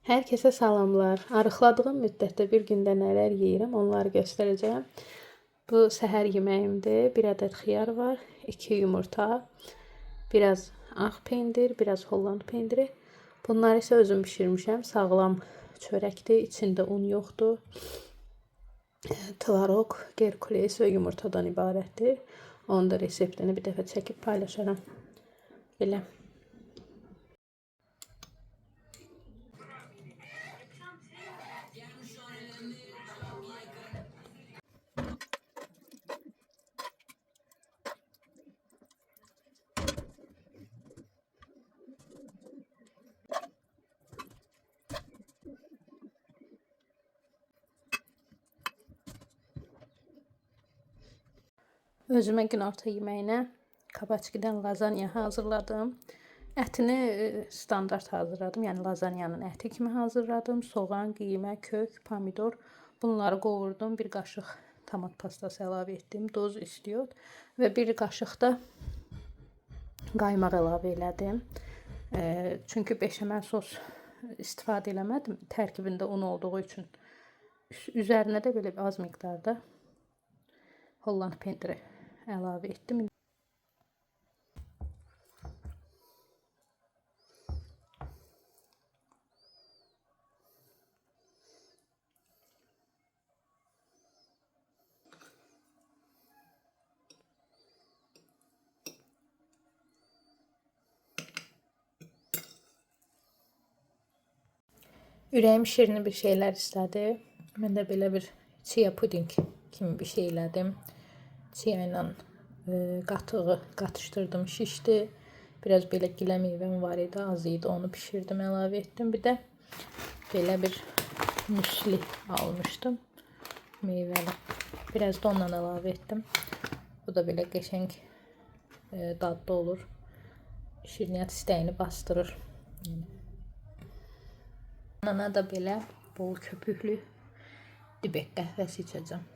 Herkese salamlar. Arıqladığım müddətdə bir gündə nələr yeyirəm, onları göstərəcəyəm. Bu səhər yeməyimdir. Bir ədəd xiyar var, 2 yumurta, biraz ağ pendir, biraz Holland pendiri. Bunları isə özüm bişirmişəm. Sağlam çörəkdir, içində un yoxdur. Tvaroq, Gerkules və yumurtadan ibarətdir. Onun da reseptini bir dəfə çəkib paylaşaram. Belə. Özümə günorta yeməyinə kabaçkidən lazanya hazırladım. Ətini standart hazırladım. Yəni lazanyanın əti kimi hazırladım. Soğan, qıymə, kök, pomidor bunları qovurdum. Bir qaşıq tomat pastası əlavə etdim. Duz, istiot və bir qaşıq da qaymaq əlavə elədim. Çünki beşamel sos istifadə eləmədim. Tərkibində un olduğu üçün. Üzərinə də belə bir az miqdarda Holland pendiri əlavə etdim. Ürəyim şirin bir şeylər istədi. Mən də belə bir chia pudinq kimi bir şey elədim. Chia ilə qatığı qatışdırdım, şişdi. Biraz belə gilə meyvəm var idi, az idi, onu bişirdim, əlavə etdim. Bir də belə bir müsli almışdım, meyvəli. Biraz da ondan əlavə etdim. Bu da belə qəşəng dadlı olur. Şirniyyat istəyini bastırır. Yəni. Nana da belə bol köpüklü dibek qəhvəsi içəcəm.